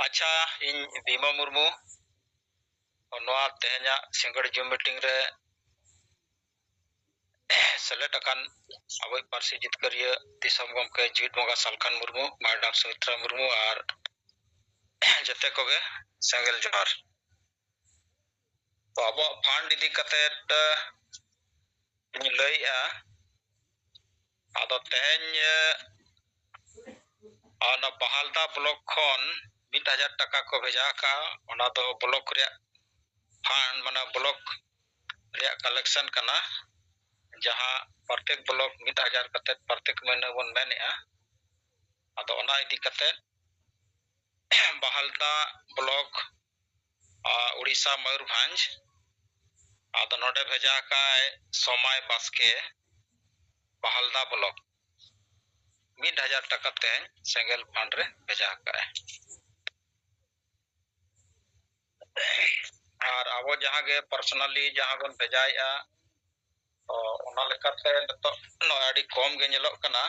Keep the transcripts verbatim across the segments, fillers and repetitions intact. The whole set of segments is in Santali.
ᱟᱪᱪᱷᱟ, ᱤᱧ ᱵᱷᱤᱢᱟ ᱢᱩᱨᱢᱩ, ᱱᱚᱣᱟ ᱛᱮᱦᱮᱧᱟᱜ ᱥᱤᱸᱜᱟᱹᱲ ᱡᱩᱢ ᱢᱤᱴᱤᱝ ᱨᱮ ᱥᱮᱞᱮᱫ ᱟᱠᱟᱱ ᱟᱵᱚᱭᱤᱡ ᱯᱟᱹᱨᱥᱤ ᱡᱤᱛᱠᱟᱹᱨᱤᱭᱟᱹ ᱫᱤᱥᱚᱢ ᱜᱚᱢᱠᱮ ᱡᱤᱣᱤᱫ ᱵᱚᱸᱜᱟ ᱥᱟᱞᱠᱷᱟᱱ ᱢᱩᱨᱢᱩ, ᱢᱮᱰᱟᱢ ᱥᱩᱢᱤᱛᱨᱟ ᱢᱩᱨᱢᱩ ᱟᱨ ᱡᱮᱛᱮ ᱠᱚᱜᱮ ᱥᱮᱸᱜᱮᱞ ᱡᱚᱦᱟᱨ᱾ ᱛᱚ, ᱟᱵᱚᱣᱟᱜ ᱯᱷᱟᱱᱰ ᱤᱫᱤ ᱠᱟᱛᱮᱫ, ᱮ, ᱤᱧ ᱞᱟᱹᱭᱮᱜᱼᱟ᱾ ᱟᱫᱚ ᱛᱮᱦᱮᱧ, ᱮ, ᱚᱱᱟ ᱵᱟᱦᱟᱞᱫᱟ ᱵᱞᱚᱠ ᱠᱷᱚᱱ ᱢᱤᱫ ᱦᱟᱡᱟᱨ ᱴᱟᱠᱟ ᱠᱚ ᱵᱷᱮᱡᱟ ᱟᱠᱟᱫᱼᱟ᱾ ᱚᱱᱟ ᱫᱚ ᱵᱞᱚᱠ ᱨᱮᱭᱟᱜ ᱯᱷᱟᱱᱰ, ᱢᱟᱱᱮ ᱵᱞᱚᱠ ᱨᱮᱭᱟᱜ ᱠᱟᱞᱮᱠᱥᱚᱱ ᱠᱟᱱᱟ, ᱡᱟᱦᱟᱸ ᱯᱨᱚᱛᱮᱠ ᱵᱞᱚᱠ ᱢᱤᱫ ᱦᱟᱡᱟᱨ ᱠᱟᱛᱮᱫ ᱯᱨᱚᱛᱮᱠ ᱢᱟᱹᱦᱱᱟᱹ ᱵᱚᱱ ᱢᱮᱱᱮᱜᱼᱟ᱾ ᱟᱫᱚ ᱚᱱᱟ ᱤᱫᱤ ᱠᱟᱛᱮᱫ ᱵᱟᱦᱟᱞᱫᱟ ᱵᱞᱚᱠ, ᱟ, ᱩᱲᱤᱥᱥᱟ, ᱢᱚᱭᱩᱨᱵᱷᱚᱸᱡᱽ, ᱟᱫᱚ ᱱᱚᱰᱮ ᱵᱷᱮᱡᱟ ᱟᱠᱟᱫᱼᱟᱭ ᱥᱚᱢᱟᱭ ᱵᱟᱥᱠᱮ, ᱵᱟᱦᱟᱞᱫᱟ ᱵᱞᱚᱠ, ᱢᱤᱫ ᱦᱟᱡᱟᱨ ᱴᱟᱠᱟ ᱛᱮᱦᱮᱧ ᱥᱮᱸᱜᱮᱞ ᱯᱷᱟᱱᱰ ᱨᱮ ᱵᱷᱮᱡᱟ ᱟᱠᱟᱫᱼᱟᱭ᱾ ᱟᱨ ᱟᱵᱚ ᱡᱟᱦᱟᱸ ᱜᱮ personally ᱡᱟᱦᱟᱸ ᱵᱚᱱ ᱵᱷᱮᱡᱟᱭᱮᱜᱼᱟ, ᱛᱚ ᱚᱱᱟ ᱞᱮᱠᱟᱛᱮ ᱱᱤᱛᱚᱜ ᱱᱚᱜᱼᱚᱭ ᱟᱹᱰᱤ ᱠᱚᱢ ᱜᱮ ᱧᱮᱞᱚᱜ ᱠᱟᱱᱟ᱾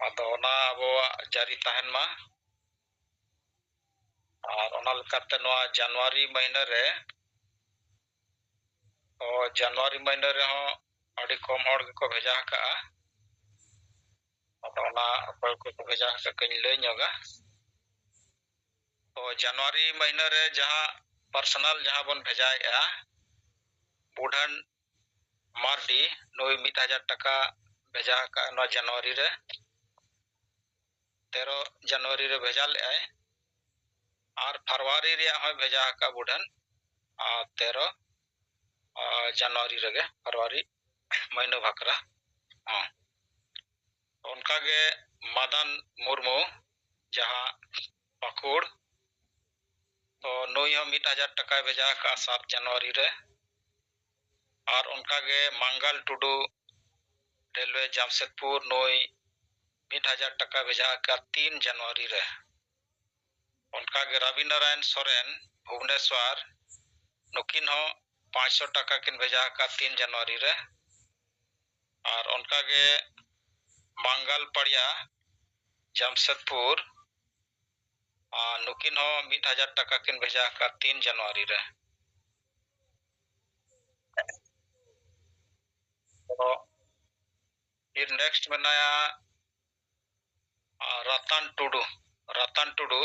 ᱟᱫᱚ ᱚᱱᱟ ᱟᱵᱚᱣᱟᱜ ᱡᱟᱹᱨᱤ ᱛᱟᱦᱮᱱ ᱢᱟ᱾ ᱟᱨ ᱚᱱᱟ ᱞᱮᱠᱟᱛᱮ ᱱᱚᱣᱟ ᱡᱟᱱᱩᱣᱟᱨᱤ ᱢᱟᱹᱦᱱᱟᱹ ᱨᱮ, ᱛᱚ ᱡᱟᱱᱩᱣᱟᱨᱤ ᱢᱟᱹᱦᱱᱟᱹ ᱨᱮᱦᱚᱸ ᱟᱹᱰᱤ ᱠᱚᱢ ᱦᱚᱲ ᱜᱮᱠᱚ ᱵᱷᱮᱡᱟ ᱟᱠᱟᱜᱼᱟ᱾ ᱟᱫᱚ ᱚᱱᱟ ᱚᱠᱚᱭ ᱠᱚᱠᱚ ᱵᱷᱮᱡᱟ ᱟᱠᱟᱫ ᱠᱚᱧ ᱞᱟᱹᱭ ᱧᱚᱜᱟ᱾ ᱛᱚ ᱡᱟᱱᱩᱣᱟᱨᱤ ᱢᱟᱹᱦᱱᱟᱹ ᱨᱮ ᱡᱟᱦᱟᱸ personal ᱡᱟᱦᱟᱸ ᱵᱚᱱ ᱵᱷᱮᱡᱟᱭᱮᱜᱼᱟ, ᱵᱩᱰᱷᱟᱹᱱ ᱢᱟᱨᱰᱤ, ᱱᱩᱭ ᱢᱤᱫ ᱦᱟᱡᱟᱨ ᱴᱟᱠᱟ ᱵᱷᱮᱡᱟ ᱟᱠᱟᱫᱼᱟ ᱱᱚᱣᱟ ᱡᱟᱱᱩᱣᱟᱨᱤ ᱨᱮ, ᱛᱮᱨᱚ ᱡᱟᱱᱩᱣᱟᱨᱤ ᱨᱮ ᱵᱷᱮᱡᱟ ᱞᱮᱫᱼᱟᱭ᱾ ᱟᱨ ᱯᱷᱮᱵᱽᱨᱩᱣᱟᱨᱤ ᱨᱮᱭᱟᱜ ᱦᱚᱸᱭ ᱵᱷᱮᱡᱟ ᱟᱠᱟᱫᱼᱟ ᱵᱩᱰᱷᱟᱹᱱ, ᱟᱨ ᱛᱮᱨᱚ, ᱟᱨ ᱡᱟᱱᱩᱣᱟᱨᱤ ᱨᱮᱜᱮ, ᱯᱷᱮᱵᱽᱨᱩᱣᱟᱨᱤ ᱢᱟᱹᱦᱱᱟᱹ ᱵᱷᱟᱠᱨᱟ ᱦᱚᱸ᱾ ᱚᱱᱠᱟᱜᱮ ᱢᱟᱫᱟᱱ ᱢᱩᱨᱢᱩ, ᱡᱟᱦᱟᱸ ᱯᱟᱹᱠᱩᱲ, ᱛᱚ ᱱᱩᱭ ᱦᱚᱸ ᱢᱤᱫ ᱦᱟᱡᱟᱨ ᱴᱟᱠᱟᱭ ᱵᱷᱮᱡᱟ ᱟᱠᱟᱫᱼᱟ ᱥᱟᱛ ᱡᱟᱱᱩᱣᱟᱨᱤ ᱨᱮ᱾ ᱟᱨ ᱚᱱᱠᱟᱜᱮ ᱢᱟᱝᱜᱟᱞ ᱴᱩᱰᱩ, ᱨᱮᱞᱣᱮ ᱡᱟᱢᱥᱮᱫᱽᱯᱩᱨ, ᱱᱩᱭ ᱢᱤᱫ ᱦᱟᱡᱟᱨ ᱴᱟᱠᱟᱭ ᱵᱷᱮᱡᱟ ᱟᱠᱟᱫᱼᱟ ᱛᱤᱱ ᱡᱟᱱᱩᱣᱟᱨᱤ ᱨᱮ᱾ ᱚᱱᱠᱟᱜᱮ ᱨᱟᱵᱤ ᱱᱟᱨᱟᱭᱚᱱ ᱥᱚᱨᱮᱱ, ᱵᱷᱩᱵᱽᱱᱮᱥᱣᱟᱨ, ᱱᱩᱠᱤᱱ ᱦᱚᱸ ᱯᱟᱸᱪᱥᱚ ᱴᱟᱠᱟ ᱠᱤᱱ ᱵᱷᱮᱡᱟ ᱟᱠᱟᱫᱼᱟ ᱛᱤᱱ ᱡᱟᱱᱩᱣᱟᱨᱤ ᱨᱮ᱾ ᱟᱨ ᱚᱱᱠᱟᱜᱮ ᱢᱟᱝᱜᱟᱞ ᱯᱟᱲᱤᱭᱟ, ᱡᱟᱢᱥᱮᱫᱽᱯᱩᱨ, ᱟᱨ ᱱᱩᱠᱤᱱ ᱦᱚᱸ ᱢᱤᱫ ᱦᱟᱡᱟᱨ ᱴᱟᱠᱟ ᱠᱤᱱ ᱵᱷᱮᱡᱟ ᱟᱠᱟᱫ ᱛᱤᱱ ᱡᱟᱱᱩᱣᱟᱨᱤ ᱨᱮ᱾ ᱛᱚ ᱯᱷᱤᱨ next ᱢᱮᱱᱟᱭᱟ, ᱟᱨ ᱨᱟᱛᱟᱱ ᱴᱩᱰᱩ, ᱨᱟᱛᱟᱱ ᱴᱩᱰᱩ,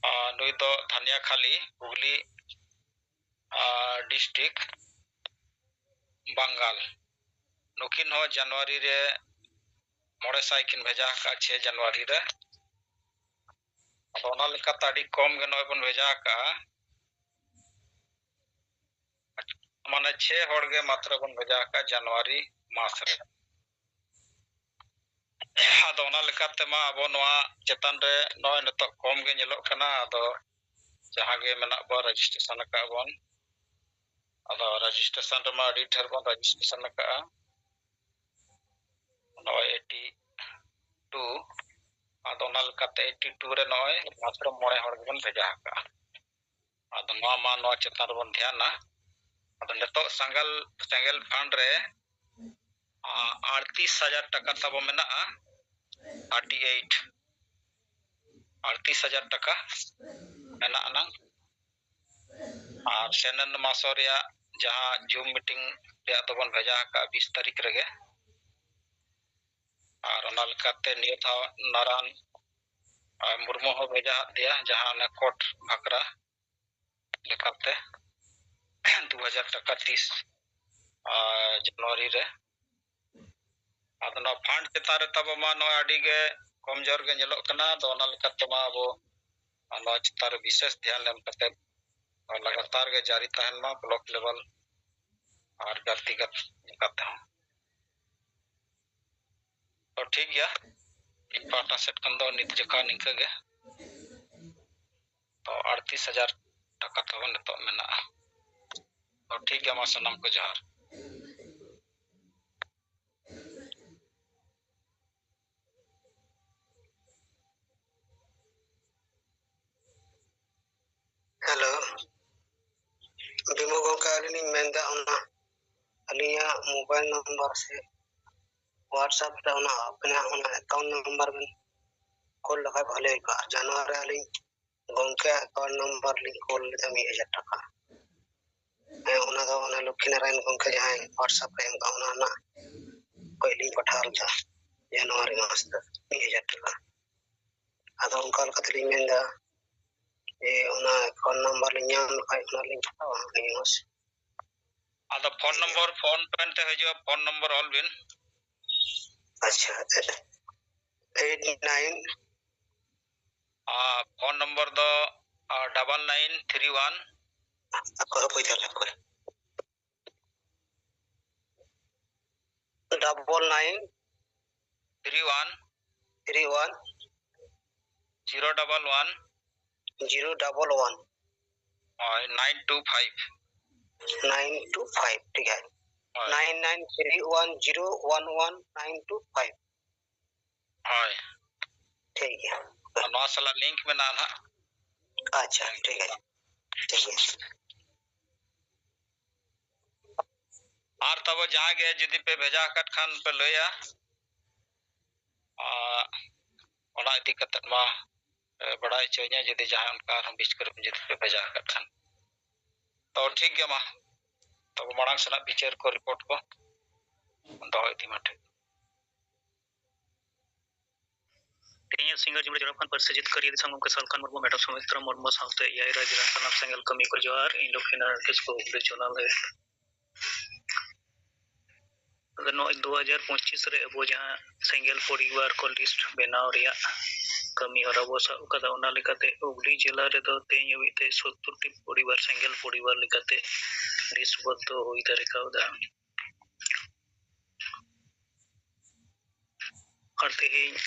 ᱟᱨ ᱱᱩᱭ ᱫᱚ ᱫᱷᱟᱱᱤᱭᱟᱠᱷᱟᱞᱤ, ᱦᱩᱜᱽᱞᱤ, ᱟᱨ district, ᱵᱟᱝᱜᱟᱞ᱾ ᱱᱩᱠᱤᱱ ᱦᱚᱸ ᱡᱟᱱᱩᱣᱟᱨᱤ ᱨᱮ ᱢᱚᱬᱮ ᱥᱟᱭ ᱠᱤᱱ ᱵᱷᱮᱡᱟ ᱟᱠᱟᱫᱼᱟ, ᱪᱷᱮ ᱡᱟᱱᱩᱣᱟᱨᱤ ᱨᱮ᱾ ᱟᱫᱚ ᱚᱱᱟ ᱞᱮᱠᱟᱛᱮ ᱟᱹᱰᱤ ᱠᱚᱢ ᱜᱮ ᱱᱚᱜᱼᱚᱭ ᱵᱚᱱ ᱵᱷᱮᱡᱟ ᱟᱠᱟᱫᱼᱟ, ᱢᱟᱱᱮ ᱪᱷᱮ ᱦᱚᱲ ᱜᱮ ᱢᱟᱛᱨᱚ ᱵᱚᱱ ᱵᱷᱮᱡᱟ ᱟᱠᱟᱫᱼᱟ ᱡᱟᱱᱩᱣᱟᱨᱤ ᱢᱟᱥ ᱨᱮ᱾ ᱟᱫᱚ ᱚᱱᱟ ᱞᱮᱠᱟᱛᱮ ᱢᱟ ᱟᱵᱚ ᱱᱚᱣᱟ ᱪᱮᱛᱟᱱ ᱨᱮ ᱱᱚᱜᱼᱚᱭ ᱱᱤᱛᱚᱜ ᱠᱚᱢ ᱜᱮ ᱧᱮᱞᱚᱜ ᱠᱟᱱᱟ᱾ ᱟᱫᱚ ᱡᱟᱦᱟᱸ ᱜᱮ ᱢᱮᱱᱟᱜ ᱵᱚᱱ, registration ᱟᱠᱟᱫ ᱵᱚᱱ, ᱟᱫᱚ registration ᱨᱮᱢᱟ ᱟᱹᱰᱤ ᱰᱷᱮᱨ ᱵᱚᱱ registration ᱟᱠᱟᱫᱼᱟ, ᱱᱚᱜᱼᱚᱭ eighty two᱾ ᱟᱫᱚ ᱚᱱᱟ ᱞᱮᱠᱟᱛᱮ eighty two ᱨᱮ ᱱᱚᱜᱼᱚᱭ ᱢᱟᱛᱨᱚ ᱢᱚᱬᱮ ᱦᱚᱲ ᱜᱮᱵᱚᱱ ᱵᱷᱮᱡᱟ ᱟᱠᱟᱫᱼᱟ᱾ ᱟᱫᱚ ᱱᱚᱣᱟ ᱢᱟ, ᱱᱚᱣᱟ ᱪᱮᱛᱟᱱ ᱨᱮᱵᱚᱱ ᱫᱷᱮᱭᱟᱱᱟ᱾ ᱟᱫᱚ ᱱᱤᱛᱚᱜ ᱥᱮᱸᱜᱮᱞ, ᱥᱮᱸᱜᱮᱞ fund ᱨᱮ, ᱟ, ᱟᱴᱛᱨᱤᱥ ᱦᱟᱡᱟᱨ ᱴᱟᱠᱟ ᱛᱟᱵᱚ ᱢᱮᱱᱟᱜᱼᱟ, thirty eight, ᱟᱴᱛᱨᱤᱥ ᱦᱟᱡᱟᱨ ᱴᱟᱠᱟ ᱢᱮᱱᱟᱜ ᱟᱱᱟᱝ᱾ ᱟᱨ ᱥᱮᱱᱮᱱ ᱢᱟᱥᱚ ᱨᱮᱭᱟᱜ ᱡᱟᱦᱟᱸ Zoom meeting ᱨᱮᱭᱟᱜ ᱫᱚᱵᱚᱱ ᱵᱷᱮᱡᱟ ᱟᱠᱟᱫᱼᱟ ᱵᱤᱥ ᱛᱟᱹᱨᱤᱠᱷ ᱨᱮᱜᱮ᱾ ᱟᱨ ᱚᱱᱟ ᱞᱮᱠᱟᱛᱮ ᱱᱤᱭᱟᱹ ᱫᱷᱟᱣ ᱱᱟᱨᱟᱱ, ᱟᱨ ᱢᱩᱨᱢᱩ ᱦᱚᱸ ᱵᱷᱮᱡᱟ ᱟᱫ ᱫᱮᱭᱟ, ᱡᱟᱦᱟᱸ ᱚᱱᱮ ᱠᱳᱴ ᱵᱷᱟᱠᱨᱟ ᱞᱮᱠᱟᱛᱮ ᱫᱩ ᱦᱟᱡᱟᱨ ᱴᱟᱠᱟ ᱛᱤᱥ, ᱟᱨ ᱡᱟᱱᱩᱣᱟᱨᱤ ᱨᱮ᱾ ᱟᱫᱚ ᱱᱚᱣᱟ fund ᱪᱮᱛᱟᱱ ᱨᱮ ᱛᱟᱵᱚ ᱢᱟ ᱱᱚᱜᱼᱚᱭ ᱟᱹᱰᱤ ᱜᱮ ᱠᱚᱢᱡᱳᱨ ᱜᱮ ᱧᱮᱞᱚᱜ ᱠᱟᱱᱟ᱾ ᱟᱫᱚ ᱚᱱᱟ ᱞᱮᱠᱟᱛᱮ ᱢᱟ ᱟᱵᱚ ᱱᱚᱣᱟ ᱪᱮᱛᱟᱱ ᱨᱮ ᱵᱤᱥᱮᱥ ᱫᱷᱮᱭᱟᱱ ᱮᱢ ᱠᱟᱛᱮ ᱞᱟᱜᱟᱛᱟᱨ ᱜᱮ ᱡᱟᱹᱨᱤ ᱛᱟᱦᱮᱱ ᱢᱟ block level ᱟᱨ ᱡᱟᱹᱛᱤᱜᱟᱛ ᱞᱮᱠᱟᱛᱮ ᱦᱚᱸ᱾ ᱛᱚ ᱴᱷᱤᱠ ᱜᱮᱭᱟ, ᱤᱧ ᱯᱟᱦᱴᱟ ᱥᱮᱫ ᱠᱷᱚᱱ ᱫᱚ ᱱᱤᱛ ᱡᱚᱠᱷᱟ ᱱᱤᱝᱠᱟᱹ ᱜᱮ᱾ ᱛᱚ ᱟᱴᱛᱨᱤᱥ ᱦᱟᱡᱟᱨ ᱴᱟᱠᱟ ᱛᱟᱵᱚᱱ ᱱᱤᱛᱚᱜ ᱢᱮᱱᱟᱜᱼᱟ᱾ ᱛᱚ ᱴᱷᱤᱠ ᱜᱮᱭᱟ, ᱢᱟ ᱥᱟᱱᱟᱢ ᱠᱚ ᱡᱚᱦᱟᱨ᱾ Hello, ᱵᱤᱢᱚᱞ ᱜᱚᱢᱠᱮ, ᱟᱹᱞᱤᱧ ᱞᱤᱧ ᱢᱮᱱᱫᱟ, ᱚᱱᱟ ᱟᱹᱞᱤᱧᱟᱜ mobile number ᱥᱮ WhatsApp ᱨᱮ ᱚᱱᱟ ᱟᱵᱮᱱᱟᱜ ᱚᱱᱟ account number ᱵᱮᱱ ᱠᱳᱞ ᱞᱮᱠᱷᱟᱡ ᱵᱷᱟᱞᱮ ᱦᱩᱭ ᱠᱚᱜᱼᱟ᱾ ᱟᱨ ᱡᱟᱱᱣᱟᱨᱤ ᱨᱮ ᱟᱹᱞᱤᱧ ᱜᱚᱝᱠᱮ ᱟᱜ ᱮᱠᱟᱣᱩᱱᱴ ᱱᱟᱢᱵᱟᱨ ᱞᱤᱧ ᱠᱳᱞ ᱞᱮᱫᱟ ᱢᱤᱫ ᱦᱟᱡᱟᱨ ᱴᱟᱠᱟ᱾ ᱦᱮᱸ, ᱚᱱᱟ ᱫᱚ ᱚᱱᱟ ᱞᱚᱠᱠᱷᱤ ᱱᱟᱨᱟᱭᱚᱱ ᱜᱚᱝᱠᱮ ᱡᱟᱦᱟᱸᱭ ᱦᱳᱣᱟᱴᱥᱮᱯ ᱨᱮ ᱮᱢ ᱠᱟᱜ, ᱚᱱᱟ ᱨᱮᱱᱟᱜ ᱠᱷᱚᱡ ᱞᱤᱧ ᱯᱟᱴᱷᱟᱣ ᱞᱮᱫᱟ ᱡᱟᱱᱣᱟᱨᱤ ᱢᱟᱥ ᱫᱚ ᱢᱤᱫ ᱦᱟᱡᱟᱨ ᱴᱟᱠᱟ᱾ ᱟᱫᱚ ᱚᱱᱠᱟ ᱞᱮᱠᱟ ᱛᱮᱞᱤᱧ ᱢᱮᱱᱫᱟ ᱡᱮ ᱚᱱᱟ ᱮᱠᱟᱣᱩᱱᱴ ᱱᱟᱢᱵᱟᱨ ᱞᱤᱧ ᱧᱟᱢ ᱞᱮᱠᱷᱟᱡ ᱚᱱᱟ ᱞᱤᱧ ᱯᱟᱴᱷᱟᱣᱟ ᱱᱤᱭᱟᱹ ᱢᱟᱥ᱾ ᱟᱫᱚ ᱯᱷᱳᱱ ᱱᱚᱢᱵᱚᱨ, ᱯᱷᱳᱱ ᱯᱮᱱ ᱛᱮ ᱦᱤᱡᱩᱜᱼᱟ, ᱯᱷᱳᱱ ᱱᱚᱢᱵᱚᱨ ᱚᱞ ᱵᱤᱱ᱾ ᱟᱪᱪᱷᱟ, ᱮᱭᱤᱴ ᱱᱟᱭᱤᱱ᱾ ᱟᱨ ᱯᱷᱳᱱ ᱱᱚᱢᱵᱚᱨ ᱫᱚ, ᱟᱨ, ᱰᱚᱵᱚᱞ ᱱᱟᱭᱤᱱ ᱛᱷᱨᱤ ᱣᱟᱱ᱾ ᱟᱠᱚ ᱦᱚᱸ ᱯᱚᱭᱥᱟ ᱞᱟᱜᱟᱜ ᱠᱟᱱᱟ᱾ ᱰᱚᱵᱚᱞ ᱱᱟᱭᱤᱱ ᱛᱷᱨᱤ ᱣᱟᱱ᱾ ᱛᱷᱨᱤ ᱣᱟᱱ᱾ ᱡᱤᱨᱳ ᱰᱚᱵᱚᱞ ᱣᱟᱱ᱾ ᱡᱤᱨᱳ ᱰᱚᱵᱚᱞ ᱣᱟᱱ᱾ ᱦᱳᱭ, nine two five. Nine two five, ᱴᱷᱤᱠ ᱟᱪᱷᱮ᱾ ᱦᱳᱭ᱾ ᱱᱟᱭᱤᱱ ᱱᱟᱭᱤᱱ ᱛᱷᱨᱤ ᱣᱟᱱ ᱡᱤᱨᱳ ᱣᱟᱱ ᱣᱟᱱ ᱱᱟᱭᱤᱱ ᱴᱩ ᱯᱷᱟᱭᱤᱵᱷ᱾ ᱦᱳᱭ᱾ ᱴᱷᱤᱠ ᱜᱮᱭᱟ᱾ ᱟᱨ ᱱᱚᱣᱟ ᱥᱟᱞᱟᱜ ᱞᱤᱝᱠ ᱢᱮᱱᱟᱜᱼᱟ ᱱᱟᱦᱟᱜ᱾ ᱟᱪᱪᱷᱟ, ᱴᱷᱤᱠ ᱟᱪᱷᱮ, ᱴᱷᱤᱠ ᱜᱮᱭᱟ᱾ ᱟᱨ ᱛᱟᱵᱚ ᱡᱟᱦᱟᱸ ᱜᱮ ᱡᱩᱫᱤ ᱯᱮ ᱵᱷᱮᱡᱟ ᱟᱠᱟᱫ ᱠᱷᱟᱱ ᱯᱮ ᱞᱟᱹᱭᱟ᱾ ᱟᱨ ᱚᱱᱟ ᱤᱫᱤ ᱠᱟᱛᱮᱫ ᱢᱟ, ᱮ, ᱵᱟᱲᱟᱭ ᱦᱚᱪᱚᱧᱟ, ᱡᱩᱫᱤ ᱡᱟᱦᱟᱸᱭ ᱚᱱᱠᱟ ᱟᱨᱦᱚᱸ ᱵᱤᱪ ᱠᱚᱨᱮ ᱡᱩᱫᱤ ᱯᱮ ᱵᱷᱮᱡᱟ ᱟᱠᱟᱫ ᱠᱷᱟᱱ᱾ ᱛᱚ ᱴᱷᱤᱠ ᱜᱮᱭᱟ, ᱢᱟ ᱛᱚᱵᱮ ᱢᱟᱲᱟᱝ ᱥᱮᱱᱟᱜ ᱵᱤᱪᱟᱹᱨ ᱠᱚ, ᱨᱤᱯᱳᱨᱴ ᱠᱚ ᱫᱚᱦᱚ ᱤᱫᱤ ᱢᱟ, ᱴᱷᱤᱠ᱾ ᱛᱮᱦᱮᱧᱟᱜ ᱥᱤᱸᱜᱟᱲ ᱡᱩᱢᱲᱟ ᱡᱚᱱᱚᱜ ᱠᱷᱚᱱ ᱯᱟᱹᱨᱥᱤ ᱡᱤᱛᱠᱟᱹᱨᱤᱭᱟᱹ ᱫᱤᱥᱚᱢ ᱜᱚᱢᱠᱮ ᱥᱟᱞᱠᱷᱟᱱ ᱢᱩᱨᱢᱩ, ᱢᱮᱰᱟᱢ ᱥᱩᱢᱤᱛᱨᱟ ᱢᱩᱨᱢᱩ ᱥᱟᱶᱛᱮ ᱮᱭᱟᱭ ᱨᱟᱡᱽ ᱨᱮᱱ ᱥᱟᱱᱟᱢ ᱥᱮᱸᱜᱮᱞ ᱠᱟᱹᱢᱤ ᱠᱚ ᱡᱚᱦᱟᱨ᱾ ᱤᱧ ᱞᱚᱠᱠᱷᱤᱱᱟᱨᱟᱭᱚᱬ ᱠᱤᱥᱠᱩ, ᱦᱩᱜᱽᱞᱤ ᱡᱳᱱᱟᱞ ᱮᱭᱤᱴ᱾ ᱟᱫᱚ ᱱᱚᱜᱼᱚᱭ ᱫᱩ ᱦᱟᱡᱟᱨ ᱯᱚᱸᱪᱤᱥ ᱨᱮ ᱟᱵᱚ ᱡᱟᱦᱟᱸ ᱥᱮᱸᱜᱮᱞ ᱯᱚᱨᱤᱵᱟᱨ ᱠᱚ ᱞᱤᱥᱴ ᱵᱮᱱᱟᱣ ᱨᱮᱭᱟᱜ ᱠᱟᱹᱢᱤ ᱦᱚᱨᱟ ᱵᱚ ᱥᱟᱵ ᱟᱠᱟᱫᱟ, ᱚᱱᱟ ᱞᱮᱠᱟᱛᱮ ᱦᱩᱜᱽᱞᱤ ᱡᱮᱞᱟ ᱨᱮᱫᱚ ᱛᱮᱦᱮᱧ ᱦᱟᱹᱵᱤᱡ ᱛᱮ ᱥᱳᱛᱛᱳᱨ ᱴᱤ ᱯᱚᱨᱤᱵᱟᱨ, ᱥᱮᱸᱜᱮᱞ ᱯᱚᱨᱤᱵᱟᱨ ᱞᱮᱠᱟᱛᱮ ᱞᱤᱥᱴ ᱵᱚᱫᱽᱫᱷᱚ ᱦᱩᱭ ᱫᱟᱲᱮ ᱠᱟᱣᱫᱟ᱾ ᱟᱨ ᱛᱮᱦᱮᱧ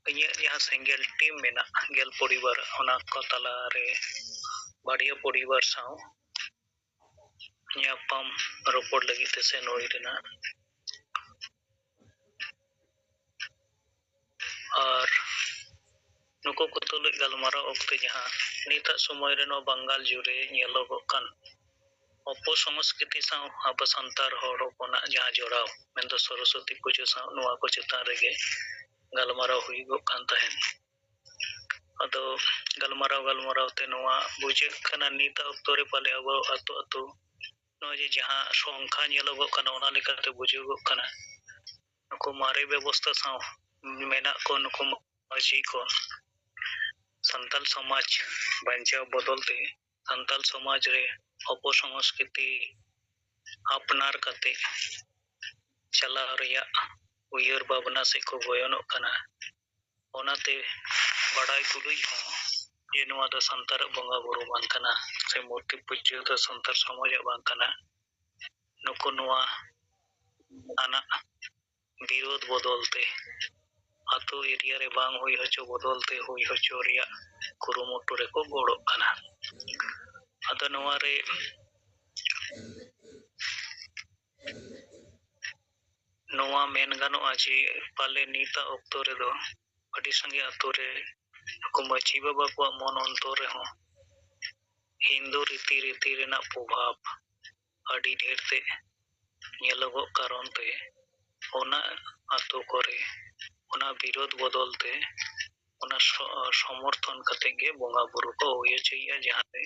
ᱤᱧᱟᱹᱜ ᱡᱟᱦᱟᱸ ᱥᱮᱸᱜᱮᱞ ᱴᱤᱢ ᱢᱮᱱᱟᱜᱼᱟ, ᱜᱮᱞ ᱯᱚᱨᱤᱵᱟᱨ, ᱚᱱᱟ ᱠᱚ ᱛᱟᱞᱟᱨᱮ ᱵᱟᱨᱭᱟ ᱯᱚᱨᱤᱵᱟᱨ ᱥᱟᱶ ᱧᱟᱯᱟᱢ ᱨᱚᱯᱚᱲ ᱞᱟᱹᱜᱤᱫ ᱛᱮ ᱥᱮᱱ ᱦᱩᱭ ᱞᱮᱱᱟ᱾ ᱟᱨ ᱱᱩᱠᱩ ᱠᱚ ᱛᱩᱞᱩᱡ ᱜᱟᱞᱢᱟᱨᱟᱣ ᱚᱠᱛᱮ ᱡᱟᱦᱟᱸ ᱱᱤᱛᱟᱜ ᱥᱚᱢᱚᱭ ᱨᱮ ᱱᱚᱣᱟ ᱵᱟᱝᱜᱟᱞ ᱡᱩᱨᱮ ᱧᱮᱞᱚᱜᱚᱜ ᱠᱟᱱ ᱚᱯᱚᱥᱚᱝᱥᱠᱨᱤᱛᱤ ᱥᱟᱶ ᱟᱵᱚ ᱥᱟᱱᱛᱟᱲ ᱦᱚᱲ ᱦᱚᱯᱚᱱᱟᱜ ᱡᱟᱦᱟᱸ ᱡᱚᱲᱟᱣ, ᱢᱮᱱᱫᱚ ᱥᱚᱨᱚᱥᱚᱛᱤ ᱯᱩᱡᱟᱹ ᱥᱟᱶ, ᱱᱚᱣᱟ ᱠᱚ ᱪᱮᱛᱟᱱ ᱨᱮᱜᱮ ᱜᱟᱞᱢᱟᱨᱟᱣ ᱦᱩᱭᱩᱜᱚᱜ ᱠᱟᱱ ᱛᱟᱦᱮᱸᱫ᱾ ᱟᱫᱚ ᱜᱟᱞᱢᱟᱨᱟᱣ ᱜᱟᱞᱢᱟᱨᱟᱣ ᱛᱮ ᱱᱚᱣᱟ ᱵᱩᱡᱷᱟᱹᱜ ᱠᱟᱱᱟ, ᱱᱤᱛᱟᱜ ᱚᱠᱛᱚ ᱨᱮ ᱯᱟᱞᱮ ᱟᱵᱚ ᱟᱹᱛᱩ ᱟᱹᱛᱩ ᱱᱚᱜᱼᱚᱭ ᱡᱮ ᱡᱟᱦᱟᱸ ᱥᱚᱝᱠᱷᱟ ᱧᱮᱞᱚᱜᱚᱜ ᱠᱟᱱᱟ, ᱚᱱᱟ ᱞᱮᱠᱟᱛᱮ ᱵᱩᱡᱷᱟᱹᱜᱚᱜ ᱠᱟᱱᱟ, ᱱᱩᱠᱩ ᱢᱟᱨᱮ ᱵᱮᱵᱚᱥᱛᱷᱟ ᱥᱟᱶ ᱢᱮᱱᱟᱜ ᱠᱚ ᱱᱩᱠᱩ ᱢᱟᱹᱡᱷᱤ ᱠᱚ ᱥᱟᱱᱛᱟᱲ ᱥᱚᱢᱟᱡᱽ ᱵᱟᱧᱪᱟᱣ ᱵᱚᱫᱚᱞ ᱛᱮ ᱥᱟᱱᱛᱟᱲ ᱥᱚᱢᱟᱡᱽ ᱨᱮ ᱚᱯᱚᱥᱚᱝᱥᱠᱨᱤᱛᱤ ᱟᱯᱱᱟᱨ ᱠᱟᱛᱮ ᱪᱟᱞᱟᱣ ᱨᱮᱭᱟᱜ ᱩᱭᱦᱟᱹᱨ ᱵᱷᱟᱵᱽᱱᱟ ᱥᱮᱫ ᱠᱚ ᱜᱚᱭᱚᱱᱚᱜ ᱠᱟᱱᱟ᱾ ᱚᱱᱟᱛᱮ ᱵᱟᱰᱟᱭ ᱛᱩᱞᱩᱡ ᱦᱚᱸ ᱡᱮ ᱱᱚᱣᱟ ᱫᱚ ᱥᱟᱱᱛᱟᱲᱟᱜ ᱵᱚᱸᱜᱟ ᱵᱩᱨᱩ ᱵᱟᱝ ᱠᱟᱱᱟ, ᱥᱮ ᱢᱩᱨᱛᱤ ᱯᱩᱡᱟᱹ ᱫᱚ ᱥᱟᱱᱛᱟᱲ ᱥᱚᱢᱟᱡᱟᱜ ᱵᱟᱝ ᱠᱟᱱᱟ, ᱱᱩᱠᱩ ᱱᱚᱣᱟ ᱟᱱᱟᱜ ᱵᱤᱨᱳᱫᱷ ᱵᱚᱫᱚᱞ ᱛᱮ, ᱟᱛᱳ ᱮᱨᱤᱭᱟ ᱨᱮ ᱵᱟᱝ ᱦᱩᱭ ᱦᱚᱪᱚ ᱵᱚᱫᱚᱞ ᱛᱮ ᱦᱩᱭ ᱦᱚᱪᱚ ᱨᱮᱭᱟᱜ ᱠᱩᱨᱩᱢᱩᱴᱩ ᱨᱮᱠᱚ ᱜᱚᱲᱚᱜ ᱠᱟᱱᱟ᱾ ᱟᱫᱚ ᱱᱚᱣᱟ ᱨᱮ ᱱᱚᱣᱟ ᱢᱮᱱ ᱜᱟᱱᱚᱜᱼᱟ ᱡᱮ ᱯᱟᱞᱮ ᱱᱤᱛᱟᱜ ᱚᱠᱛᱚ ᱨᱮᱫᱚ ᱟᱹᱰᱤ ᱥᱟᱸᱜᱮ ᱟᱛᱳ ᱨᱮ ᱱᱩᱠᱩ ᱢᱟᱹᱡᱷᱤ ᱵᱟᱵᱟ ᱠᱚᱣᱟᱜ ᱢᱚᱱ ᱚᱱᱛᱚᱨ ᱨᱮᱦᱚᱸ ᱦᱤᱱᱫᱩ ᱨᱤᱛᱤ ᱨᱤᱛᱤ ᱨᱮᱱᱟᱜ ᱯᱨᱚᱵᱷᱟᱵᱽ ᱟᱹᱰᱤ ᱰᱷᱮᱨ ᱛᱮ ᱧᱮᱞᱚᱜᱚᱜ ᱠᱟᱨᱚᱱ ᱛᱮ ᱚᱱᱟ ᱟᱛᱳ ᱠᱚᱨᱮ ᱚᱱᱟ ᱵᱤᱨᱳᱫᱷ ᱵᱚᱫᱚᱞ ᱛᱮ ᱚᱱᱟ ᱥᱚ-, ᱥᱚᱢᱚᱨᱛᱷᱚᱱ ᱠᱟᱛᱮ ᱜᱮ ᱵᱚᱸᱜᱟ ᱵᱩᱨᱩ ᱠᱚ ᱦᱩᱭ ᱦᱚᱪᱚᱭᱮᱫᱼᱟ, ᱡᱟᱦᱟᱸ ᱨᱮ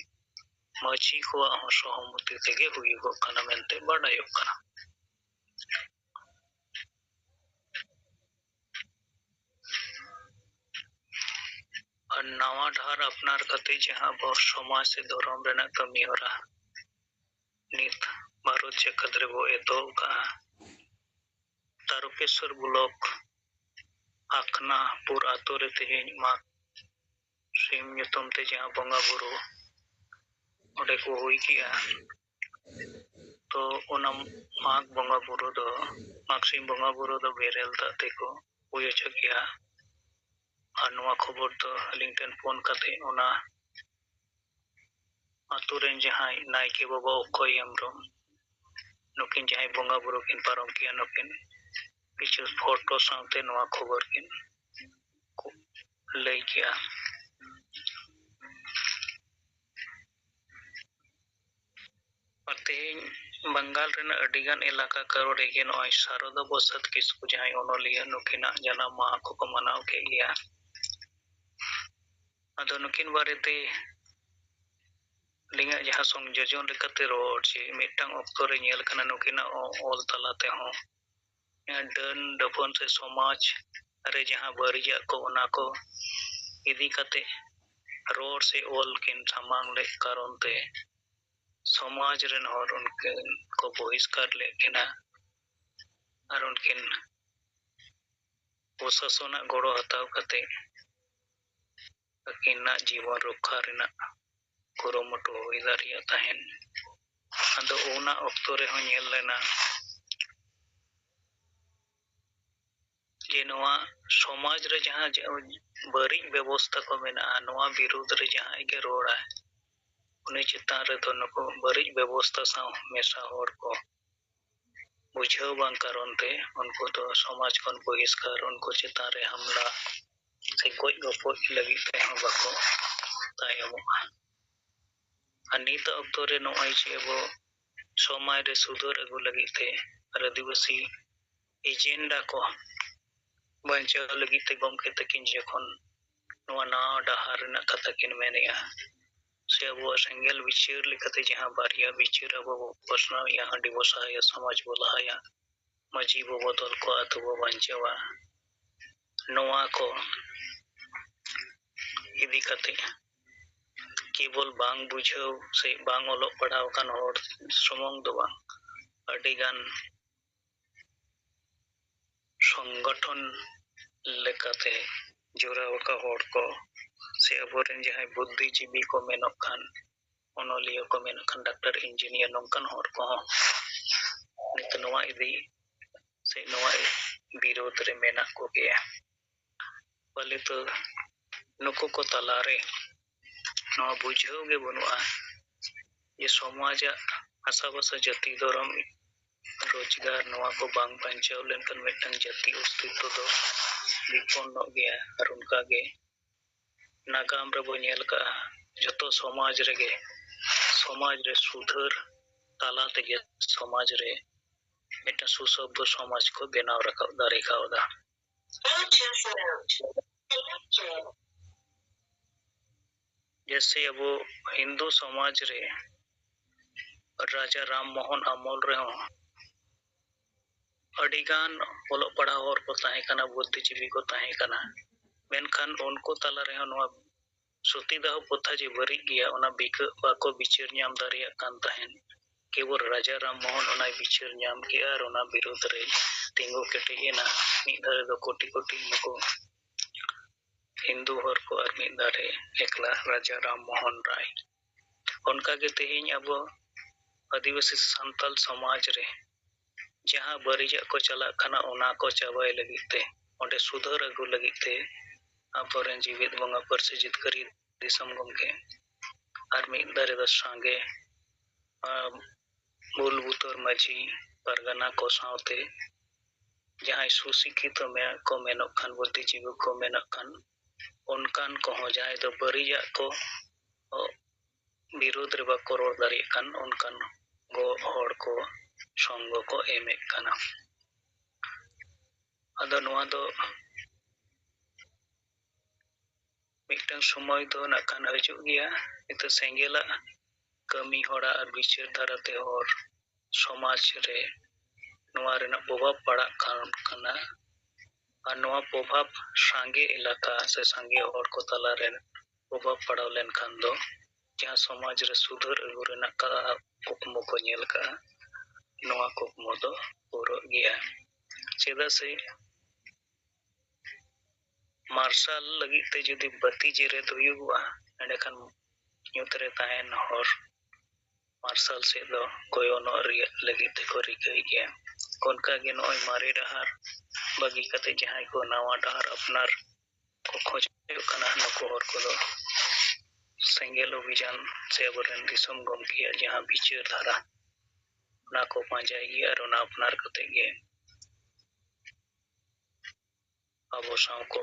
ᱢᱟᱹᱡᱷᱤ ᱠᱚᱣᱟᱜ ᱦᱚᱸ ᱥᱚᱦᱚᱢᱚᱛᱤ ᱛᱮᱜᱮ ᱦᱩᱭᱩᱜᱚᱜ ᱠᱟᱱᱟ ᱢᱮᱱᱛᱮ ᱵᱟᱰᱟᱭᱚᱜ ᱠᱟᱱᱟ᱾ ᱟᱨ ᱱᱟᱣᱟ ᱰᱟᱦᱟᱨ ᱟᱯᱱᱟᱨ ᱠᱟᱛᱮ ᱡᱟᱦᱟᱸ ᱟᱵᱚ ᱥᱚᱢᱟᱡᱽ ᱥᱮ ᱫᱷᱚᱨᱚᱢ ᱨᱮᱱᱟᱜ ᱠᱟᱹᱢᱤ ᱦᱚᱨᱟ ᱱᱤᱛ ᱵᱷᱟᱨᱚᱛ ᱡᱟᱠᱟᱛ ᱨᱮᱵᱚ ᱮᱛᱚᱦᱚᱵ ᱠᱟᱜᱼᱟ᱾ ᱛᱟᱨᱚᱠᱮᱥᱣᱚᱨ ᱵᱞᱚᱠ ᱟᱠᱷᱱᱟᱯᱩᱨ ᱟᱛᱳ ᱨᱮ ᱛᱮᱦᱮᱧ ᱢᱟᱜᱽ ᱥᱤᱢ ᱧᱩᱛᱩᱢ ᱛᱮ ᱡᱟᱦᱟᱸ ᱵᱚᱸᱜᱟ ᱵᱩᱨᱩ ᱚᱸᱰᱮ ᱠᱚ ᱦᱩᱭ ᱠᱮᱜᱼᱟ, ᱛᱚ ᱚᱱᱟ ᱢᱟᱜᱽ ᱵᱚᱸᱜᱟ ᱵᱩᱨᱩ ᱫᱚ, ᱢᱟᱜᱽ ᱥᱤᱢ ᱵᱚᱸᱜᱟ ᱵᱩᱨᱩ ᱫᱚ ᱵᱮᱨᱮᱞ ᱫᱟᱜ ᱛᱮᱠᱚ ᱦᱩᱭ ᱦᱚᱪᱚ ᱠᱮᱜᱼᱟ᱾ ᱟᱨ ᱱᱚᱣᱟ ᱠᱷᱚᱵᱚᱨ ᱫᱚ ᱟᱹᱞᱤᱧ ᱴᱷᱮᱱ ᱯᱷᱳᱱ ᱠᱟᱛᱮ ᱚᱱᱟ ᱟᱛᱳ ᱨᱮᱱ ᱡᱟᱦᱟᱸᱭ ᱱᱟᱭᱠᱮ ᱵᱟᱵᱟ ᱚᱠᱠᱷᱚᱭ ᱦᱮᱢᱵᱨᱚᱢ, ᱱᱩᱠᱤᱱ ᱡᱟᱦᱟᱸᱭ ᱵᱚᱸᱜᱟ ᱵᱩᱨᱩ ᱠᱤᱱ ᱯᱟᱨᱚᱢ ᱠᱮᱜᱼᱟ, ᱱᱩᱠᱤᱱ ᱠᱤᱪᱷᱩ ᱯᱷᱳᱴᱳ ᱥᱟᱶᱛᱮ ᱱᱚᱣᱟ ᱠᱷᱚᱵᱚᱨ ᱠᱤᱱ ᱞᱟᱹᱭ ᱠᱮᱜᱼᱟ᱾ ᱟᱨ ᱛᱮᱦᱮᱧ ᱵᱟᱝᱜᱟᱞ ᱨᱮᱱᱟᱜ ᱟᱹᱰᱤᱜᱟᱱ ᱮᱞᱟᱠᱟ ᱠᱚᱨᱮ ᱜᱮ ᱱᱚᱜᱼᱚᱭ ᱥᱟᱨᱚᱫᱟ ᱯᱨᱚᱥᱟᱫᱽ ᱠᱤᱥᱠᱩ ᱡᱟᱦᱟᱸᱭ ᱚᱱᱚᱞᱤᱭᱟᱹ, ᱱᱩᱠᱤᱱᱟᱜ ᱡᱟᱱᱟᱢ ᱢᱟᱦᱟ ᱠᱚᱠᱚ ᱢᱟᱱᱟᱣ ᱠᱮᱫ ᱜᱮᱭᱟ᱾ ᱟᱫᱚ ᱱᱩᱠᱤᱱ ᱵᱟᱨᱮᱛᱮ ᱟᱹᱞᱤᱧᱟᱜ ᱡᱟᱦᱟᱸ ᱥᱚᱝᱡᱳᱡᱚᱱ ᱞᱮᱠᱟᱛᱮ ᱨᱚᱲ, ᱪᱮ ᱢᱤᱫᱴᱟᱝ ᱚᱠᱛᱚ ᱨᱮ ᱧᱮᱞ ᱠᱟᱱᱟ ᱱᱩᱠᱤᱱᱟᱜ ᱚ-, ᱚᱞ ᱛᱟᱞᱟ ᱛᱮᱦᱚᱸ ᱰᱟᱹᱱ ᱰᱟᱹᱯᱷᱟᱹᱱ ᱥᱮ ᱥᱚᱢᱟᱡᱽ ᱨᱮ ᱡᱟᱦᱟᱸ ᱵᱟᱹᱲᱤᱡᱟᱜ ᱠᱚ, ᱚᱱᱟ ᱠᱚ ᱤᱫᱤ ᱠᱟᱛᱮ ᱨᱚᱲ ᱥᱮ ᱚᱞ ᱠᱤᱱ ᱥᱟᱢᱟᱝ ᱞᱮᱫ ᱠᱟᱨᱚᱱ ᱛᱮ ᱥᱚᱢᱟᱡᱽ ᱨᱮᱱ ᱦᱚᱲ ᱩᱱᱠᱤᱱ ᱠᱚ ᱵᱚᱦᱤᱥᱠᱟᱨ ᱞᱮᱫ ᱠᱤᱱᱟ᱾ ᱟᱨ ᱩᱱᱠᱤᱱ ᱯᱨᱚᱥᱟᱥᱚᱱᱟᱜ ᱜᱚᱲᱚ ᱦᱟᱛᱟᱣ ᱠᱟᱛᱮ ᱟᱹᱠᱤᱱᱟᱜ ᱡᱤᱵᱚᱱ ᱨᱚᱠᱠᱷᱟ ᱨᱮᱱᱟᱜ ᱠᱩᱨᱩᱢᱩᱴᱩ ᱦᱩᱭ ᱫᱟᱲᱮᱭᱟᱜ ᱛᱟᱦᱮᱸᱱ᱾ ᱟᱫᱚ ᱚᱱᱟ ᱚᱠᱛᱚ ᱨᱮᱦᱚᱸ ᱧᱮᱞ ᱞᱮᱱᱟ ᱡᱮ ᱱᱚᱣᱟ ᱥᱚᱢᱟᱡᱽ ᱨᱮ ᱡᱟᱦᱟᱸ ᱡᱮ ᱵᱟᱹᱲᱤᱡ ᱵᱮᱵᱚᱥᱛᱟ ᱠᱚ ᱢᱮᱱᱟᱜᱼᱟ, ᱱᱚᱣᱟ ᱵᱤᱨᱩᱫᱽ ᱨᱮ ᱡᱟᱦᱟᱸᱭ ᱜᱮ ᱨᱚᱲᱟᱭ, ᱩᱱᱤ ᱪᱮᱛᱟᱱ ᱨᱮᱫᱚ ᱱᱩᱠᱩ ᱵᱟᱹᱲᱤᱡ ᱵᱮᱵᱚᱥᱛᱟ ᱥᱟᱶ ᱢᱮᱥᱟ ᱦᱚᱲ ᱠᱚ ᱵᱩᱡᱷᱟᱹᱣ ᱵᱟᱝ ᱠᱟᱨᱚᱱ ᱛᱮ ᱩᱱᱠᱩ ᱫᱚ ᱥᱚᱢᱟᱡᱽ ᱠᱷᱚᱱ ᱵᱚᱦᱤᱥᱠᱟᱨ, ᱩᱱᱠᱩ ᱪᱮᱛᱟᱱ ᱨᱮ ᱦᱟᱢᱞᱟ ᱥᱮ ᱜᱚᱡ ᱜᱚᱯᱚᱡ ᱞᱟᱹᱜᱤᱫ ᱛᱮᱦᱚᱸ ᱵᱟᱠᱚ ᱛᱟᱭᱚᱢᱚᱜᱼᱟ᱾ ᱟᱨ ᱱᱤᱛᱟᱜ ᱚᱠᱛᱚ ᱨᱮ ᱱᱚᱜᱼᱚᱭ ᱡᱮ ᱟᱵᱚ ᱥᱚᱢᱟᱡᱽ ᱨᱮ ᱥᱩᱫᱷᱟᱹᱨ ᱟᱹᱜᱩ ᱞᱟᱹᱜᱤᱫ ᱛᱮ ᱟᱨ ᱟᱹᱫᱤᱵᱟᱹᱥᱤ ᱮᱡᱮᱱᱰᱟ ᱠᱚ ᱵᱟᱧᱪᱟᱣ ᱞᱟᱹᱜᱤᱫ ᱛᱮ ᱜᱚᱢᱠᱮ ᱛᱟᱹᱠᱤᱱ ᱡᱚᱠᱷᱚᱱ ᱱᱚᱣᱟ ᱱᱟᱣᱟ ᱰᱟᱦᱟᱨ ᱨᱮᱱᱟᱜ ᱠᱟᱛᱷᱟ ᱠᱤᱱ ᱢᱮᱱᱮᱜᱼᱟ, ᱥᱮ ᱟᱵᱚᱣᱟᱜ ᱥᱮᱸᱜᱮᱞ ᱵᱤᱪᱟᱹᱨ ᱞᱮᱠᱟᱛᱮ ᱡᱟᱦᱟᱸ ᱵᱟᱨᱭᱟ ᱵᱤᱪᱟᱹᱨ ᱟᱵᱚ ᱵᱚ ᱯᱟᱥᱱᱟᱣᱮᱜᱼᱟ, ᱦᱟᱺᱰᱤ ᱵᱚ ᱥᱟᱦᱟᱭᱟ, ᱥᱚᱢᱟᱡᱽ ᱵᱚ ᱞᱟᱦᱟᱭᱟ, ᱢᱟᱹᱡᱷᱤ ᱵᱚ ᱵᱚᱫᱚᱞ ᱠᱚᱣᱟ, ᱟᱹᱛᱩ ᱵᱚ ᱵᱟᱧᱪᱟᱣᱟ, ᱱᱚᱣᱟ ᱠᱚ ᱤᱫᱤ ᱠᱟᱛᱮ ᱠᱮᱵᱚᱞ ᱵᱟᱝ ᱵᱩᱡᱷᱟᱹᱣ ᱥᱮ ᱵᱟᱝ ᱚᱞᱚᱜ ᱯᱟᱲᱦᱟᱣ ᱟᱠᱟᱱ ᱦᱚᱲ ᱥᱩᱢᱩᱝ ᱫᱚ ᱵᱟᱝ, ᱟᱹᱰᱤᱜᱟᱱ ᱥᱚᱝᱜᱚᱴᱷᱚᱱ ᱞᱮᱠᱟᱛᱮ ᱡᱚᱲᱟᱣ ᱟᱠᱟᱫ ᱦᱚᱲ ᱠᱚ ᱥᱮ ᱟᱵᱚᱨᱮᱱ ᱡᱟᱦᱟᱸᱭ ᱵᱩᱫᱽᱫᱷᱤᱡᱤᱵᱤ ᱠᱚ ᱢᱮᱱᱚᱜ ᱠᱟᱱ, ᱚᱱᱚᱞᱤᱭᱟᱹ ᱠᱚ ᱢᱮᱱᱚᱜ ᱠᱷᱟᱱ, ᱰᱟᱠᱛᱟᱨ, ᱤᱧᱡᱤᱱᱤᱭᱟᱨ, ᱱᱚᱝᱠᱟᱱ ᱦᱚᱲ ᱠᱚᱦᱚᱸ ᱱᱤᱛ ᱱᱚᱣᱟ ᱤᱫᱤ ᱥᱮ ᱱᱚᱣᱟ ᱵᱤᱨᱳᱫᱷ ᱨᱮ ᱢᱮᱱᱟᱜ ᱠᱚᱜᱮᱭᱟ᱾ ᱯᱟᱞᱮ ᱛᱚ ᱱᱩᱠᱩ ᱠᱚ ᱛᱟᱞᱟᱨᱮ ᱱᱚᱣᱟ ᱵᱩᱡᱷᱟᱹᱣ ᱜᱮ ᱵᱟᱹᱱᱩᱜᱼᱟ ᱡᱮ ᱥᱚᱢᱟᱡᱟᱜ ᱦᱟᱥᱟᱵᱷᱟᱥᱟ, ᱡᱟᱹᱛᱤ, ᱫᱷᱚᱨᱚᱢ, ᱨᱳᱡᱽᱜᱟᱨ, ᱱᱚᱣᱟ ᱠᱚ ᱵᱟᱝ ᱵᱟᱧᱪᱟᱣ ᱞᱮᱱᱠᱷᱟᱱ ᱢᱤᱫᱴᱟᱝ ᱡᱟᱹᱛᱤ ᱚᱥᱛᱤᱛᱛᱚ ᱫᱚ ᱵᱤᱯᱚᱱᱱᱚᱜ ᱜᱮᱭᱟ᱾ ᱟᱨ ᱚᱱᱠᱟᱜᱮ ᱱᱟᱜᱟᱢ ᱨᱮᱵᱚ ᱧᱮᱞ ᱠᱟᱜᱼᱟ, ᱡᱚᱛᱚ ᱥᱚᱢᱟᱡᱽ ᱨᱮᱜᱮ, ᱥᱚᱢᱟᱡᱽ ᱨᱮ ᱥᱩᱫᱷᱟᱹᱨ ᱛᱟᱞᱟ ᱛᱮᱜᱮ ᱥᱚᱢᱟᱡᱽ ᱨᱮ ᱢᱤᱫᱴᱟᱝ ᱥᱩᱥᱚᱵᱷᱚ ᱥᱚᱢᱟᱡᱽ ᱠᱚ ᱵᱮᱱᱟᱣ ᱨᱟᱠᱟᱵ ᱫᱟᱲᱮ ᱠᱟᱣᱫᱟ᱾ ᱡᱮᱭᱥᱮ ᱟᱵᱚ ᱦᱤᱱᱫᱩ ᱥᱚᱢᱟᱡᱽ ᱨᱮ ᱨᱟᱡᱟ ᱨᱟᱢ ᱢᱳᱦᱚᱱ ᱟᱢᱚᱞ ᱨᱮᱦᱚᱸ ᱟᱹᱰᱤᱜᱟᱱ ᱚᱞᱚᱜ ᱯᱟᱲᱦᱟᱣ ᱦᱚᱲ ᱠᱚ ᱛᱟᱦᱮᱸ ᱠᱟᱱᱟ, ᱵᱩᱫᱽᱫᱷᱤᱡᱤᱵᱤ ᱠᱚ ᱛᱟᱦᱮᱸ ᱠᱟᱱᱟ, ᱢᱮᱱᱠᱷᱟᱱ ᱩᱱᱠᱩ ᱛᱟᱞᱟ ᱨᱮᱦᱚᱸ ᱱᱚᱣᱟ ᱥᱚᱛᱤᱫᱟᱦᱚ ᱯᱨᱚᱛᱷᱟ ᱡᱮ ᱵᱟᱹᱲᱤᱡ ᱜᱮᱭᱟ, ᱚᱱᱟ ᱵᱤᱠᱟᱹ ᱵᱟᱠᱚ ᱵᱤᱪᱟᱹᱨ ᱧᱟᱢ ᱫᱟᱲᱮᱭᱟᱜ ᱠᱟᱱ ᱛᱟᱦᱮᱸᱱ᱾ ᱠᱮᱵᱚᱞ ᱨᱟᱡᱟ ᱨᱟᱢ ᱢᱳᱦᱚᱱ ᱚᱱᱟᱭ ᱵᱤᱪᱟᱹᱨ ᱧᱟᱢ ᱠᱮᱜᱼᱟ ᱟᱨ ᱚᱱᱟ ᱵᱤᱨᱩᱫᱽ ᱨᱮ ᱛᱤᱸᱜᱩ ᱠᱮᱴᱮᱡ ᱮᱱᱟ᱾ ᱢᱤᱫ ᱫᱷᱟᱨᱮ ᱫᱚ ᱠᱳᱴᱤ ᱠᱳᱴᱤ ᱱᱩᱠᱩ ᱦᱤᱱᱫᱩ ᱦᱚᱲ ᱠᱚ ᱟᱨ ᱢᱤᱫ ᱫᱷᱟᱨᱮ ᱮᱠᱞᱟ ᱨᱟᱡᱟ ᱨᱟᱢ ᱢᱳᱦᱚᱱ ᱨᱟᱭ᱾ ᱚᱱᱠᱟᱜᱮ ᱛᱮᱦᱮᱧ ᱟᱵᱚ ᱟᱹᱫᱤᱵᱟᱹᱥᱤ ᱥᱟᱱᱛᱟᱞ ᱥᱚᱢᱟᱡᱽ ᱨᱮ ᱡᱟᱦᱟᱸ ᱵᱟᱹᱲᱤᱡᱟᱜ ᱠᱚ ᱪᱟᱞᱟᱜ ᱠᱟᱱᱟ, ᱚᱱᱟ ᱠᱚ ᱪᱟᱵᱟᱭ ᱞᱟᱹᱜᱤᱫ ᱛᱮ, ᱚᱸᱰᱮ ᱥᱩᱫᱷᱟᱹᱨ ᱟᱹᱜᱩ ᱞᱟᱹᱜᱤᱫ ᱛᱮ ᱟᱵᱚᱨᱮᱱ ᱡᱤᱣᱤᱫ ᱵᱚᱸᱜᱟ ᱯᱟᱹᱨᱥᱤ ᱡᱤᱛᱠᱟᱹᱨᱤᱭᱟᱹ ᱫᱤᱥᱚᱢ ᱜᱚᱢᱠᱮ ᱟᱨ ᱢᱤᱫ ᱫᱷᱟᱨᱮ ᱫᱚ ᱥᱟᱸᱜᱮ, ᱟᱨ ᱢᱩᱞ ᱵᱩᱛᱟᱹᱨ ᱢᱟᱹᱡᱷᱤ ᱯᱟᱨᱜᱟᱱᱟ ᱠᱚ ᱥᱟᱶᱛᱮ ᱡᱟᱦᱟᱸᱭ ᱥᱩᱥᱤᱠᱠᱷᱤᱛᱚ ᱢᱮ-, ᱠᱚ ᱢᱮᱱᱚᱜ ᱠᱷᱟᱱ, ᱵᱩᱫᱽᱫᱷᱤᱡᱤᱵᱤ ᱠᱚ ᱢᱮᱱᱚᱜ ᱠᱷᱟᱱ, ᱚᱱᱠᱟᱱ ᱠᱚᱦᱚᱸ ᱡᱟᱦᱟᱸᱭ ᱫᱚ ᱵᱟᱹᱲᱤᱡᱟᱜ ᱠᱚ ᱵᱤᱨᱩᱫᱽ ᱨᱮ ᱵᱟᱠᱚ ᱨᱚᱲ ᱫᱟᱲᱮᱭᱟᱜ ᱠᱟᱱ, ᱚᱱᱠᱟᱱ ᱜᱚ ᱦᱚᱲ ᱠᱚ ᱥᱚᱝᱜᱚ ᱠᱚ ᱮᱢᱮᱫ ᱠᱟᱱᱟ᱾ ᱟᱫᱚ ᱱᱚᱣᱟ ᱫᱚ ᱢᱤᱫᱴᱟᱝ ᱥᱚᱢᱚᱭ ᱫᱚ ᱱᱟᱜ ᱠᱷᱟᱱ ᱦᱤᱡᱩᱜ ᱜᱮᱭᱟ᱾ ᱱᱤᱛᱚᱜ ᱥᱮᱸᱜᱮᱞᱟᱜ ᱠᱟᱹᱢᱤ ᱦᱚᱨᱟ ᱟᱨ ᱵᱤᱪᱟᱹᱨ ᱫᱷᱟᱨᱟᱛᱮ ᱦᱚᱲ ᱥᱚᱢᱟᱡᱽ ᱨᱮ ᱱᱚᱣᱟ ᱨᱮᱱᱟᱜ ᱯᱨᱚᱵᱷᱟᱵᱽ ᱯᱟᱲᱟᱜ ᱠᱟᱱ ᱠᱟᱱᱟ᱾ ᱟᱨ ᱱᱚᱣᱟ ᱯᱨᱚᱵᱷᱟᱵᱽ ᱥᱟᱸᱜᱮ ᱮᱞᱟᱠᱟ ᱥᱮ ᱥᱟᱸᱜᱮ ᱦᱚᱲ ᱠᱚ ᱛᱟᱞᱟᱨᱮ ᱯᱨᱚᱵᱷᱟᱵᱽ ᱯᱟᱲᱟᱣ ᱞᱮᱱᱠᱷᱟᱱ ᱫᱚ ᱡᱟᱦᱟᱸ ᱥᱚᱢᱟᱡᱽ ᱨᱮ ᱥᱩᱫᱷᱟᱹᱨ ᱟᱹᱜᱩ ᱨᱮᱱᱟᱜ ᱠᱟ-, ᱠᱩᱠᱢᱩ ᱠᱚ ᱧᱮᱞ ᱠᱟᱜᱼᱟ, ᱱᱚᱣᱟ ᱠᱩᱠᱢᱩ ᱫᱚ ᱯᱩᱨᱟᱹᱜ ᱜᱮᱭᱟ᱾ ᱪᱮᱫᱟᱜ ᱥᱮ ᱢᱟᱨᱥᱟᱞ ᱞᱟᱹᱜᱤᱫ ᱛᱮ ᱡᱩᱫᱤ ᱵᱟᱹᱛᱤ ᱡᱮᱨᱮᱫ ᱦᱩᱭᱩᱜᱚᱜᱼᱟ, ᱮᱸᱰᱮᱠᱷᱟᱱ ᱧᱩᱛ ᱨᱮ ᱛᱟᱦᱮᱱ ᱦᱚᱨ ᱢᱟᱨᱥᱟᱞ ᱥᱮᱫ ᱫᱚ ᱠᱚᱭᱚᱱᱚᱜ ᱨᱮᱭᱟᱜ ᱞᱟᱹᱜᱤᱫ ᱛᱮᱠᱚ ᱨᱤᱠᱟᱹᱭ ᱜᱮᱭᱟ᱾ ᱚᱱᱠᱟᱜᱮ ᱱᱚᱜᱼᱚᱭ ᱢᱟᱨᱮ ᱰᱟᱦᱟᱨ ᱵᱟᱹᱜᱤ ᱠᱟᱛᱮ ᱡᱟᱦᱟᱸᱭ ᱠᱚ ᱱᱟᱣᱟ ᱰᱟᱦᱟᱨ ᱟᱯᱱᱟᱨ ᱠᱚ ᱠᱷᱚᱡᱚᱜ ᱠᱟᱱᱟ, ᱱᱩᱠᱩ ᱦᱚᱲ ᱠᱚᱫᱚ ᱥᱮᱸᱜᱮᱞ ᱚᱵᱷᱤᱡᱟᱱ ᱥᱮ ᱟᱵᱚᱨᱮᱱ ᱫᱤᱥᱚᱢ ᱜᱚᱢᱠᱮᱭᱟᱜ ᱡᱟᱦᱟᱸ ᱵᱤᱪᱟᱹᱨ ᱫᱷᱟᱨᱟ, ᱚᱱᱟ ᱠᱚ ᱯᱟᱸᱡᱟᱭ ᱜᱮᱭᱟ ᱟᱨ ᱚᱱᱟ ᱟᱯᱱᱟᱨ ᱠᱟᱛᱮ ᱜᱮ ᱟᱵᱚ ᱥᱟᱶ ᱠᱚ